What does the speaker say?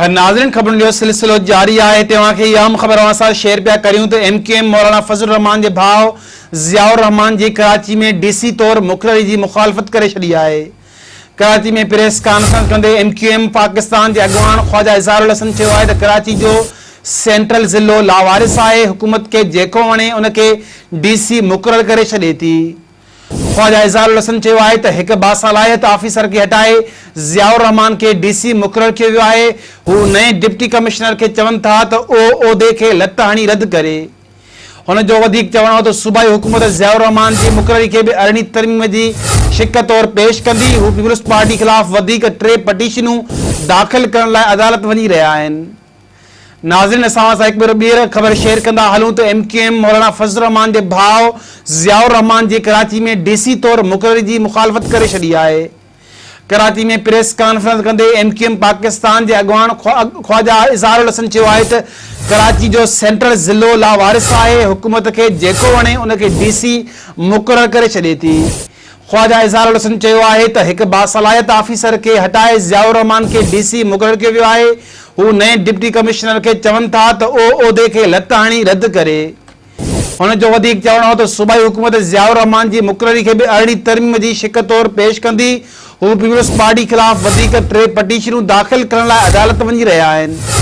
ناظرين خبرن جو سلسلو جاري آهي هتي اوهان کي اها اهم خبر اوهان سان شيئر پيا ڪريون ته ايم ڪيو ايم مولانا فضل الرحمان جي ڀاء ضياء الرحمان جي ڪراچي ۾ ڊي سي طور مقرري جي مخالفت ڪري ڇڏي آهي. ڪراچي ۾ پريس ڪانفرنس ڪندي ايم ڪيو ايم پاڪستان جي اڳواڻ خواجه اظهار الحسن چيو آهي ته ڪراچي جو سينٽرل ضلعو لاوارث آهي، حڪومت کي جيڪو وڻي ان کي ڊي سي مقرر ڪري ڇڏي ٿي. خواجه اظهار الحسن چيو آهي ته هڪ باصلاحيت آفيسر کي هٽائي ضياء الرحمان کي ڊي سي مقرر ڪيو ويو آهي، هو نئين ڊپٽي ڪمشنر کي چون ٿا ته اهو عهدي کي لت هڻي رد ڪري. هن جو وڌيڪ چوڻ هو ته صوبائي حڪومت ضياء الرحمان جي مقرري کي به ارڙهين ترميم جي شق طور پيش ڪندي، هو پيپلز پارٽي خلاف وڌيڪ ٽي پٽيشنون داخل ڪرڻ لاء عدالت وڃي رهيا آهن. ناظرين اسان اوهان سان هڪ ڀيرو ٻيهر خبر شيئر ڪندا هلون ته ايم ڪيو ايم مولانا فضل الرحمان جي ڀاء ضياء الرحمان جي ڪراچي ۾ ڊي سي طور مقرري جي مخالفت ڪري ڇڏي آهي. ڪراچي ۾ پريس ڪانفرنس ڪندي ايم ڪيو ايم پاڪستان جي اڳواڻ خواجه اظهار الحسن چيو آهي ته ڪراچي جو سينٽرل ضلعو لاوارث آهي، حڪومت کي جيڪو وڻي ان کي ڊي سي مقرر ڪري ڇڏي ٿي. خواجه اظهار الحسن چيو آهي ته هڪ باصلاحيت آفيسر کي هٽائي ضياء الرحمان کي ڊي سي مقرر ڪيو ويو آهي، هو نئين ڊپٽي ڪمشنر کي چون ٿا ته اهو عهدي کي لت هڻي رد ڪري. هن جو وڌيڪ چوڻ هو ته صوبائي حڪومت ضياء الرحمان جي مقرري کي به ارڙهين ترميم جي شق طور پيش ڪندي، هو پيپلز پارٽي خلاف وڌيڪ ٽي پٽيشنون داخل ڪرڻ لاء عدالت وڃي رهيا آهن.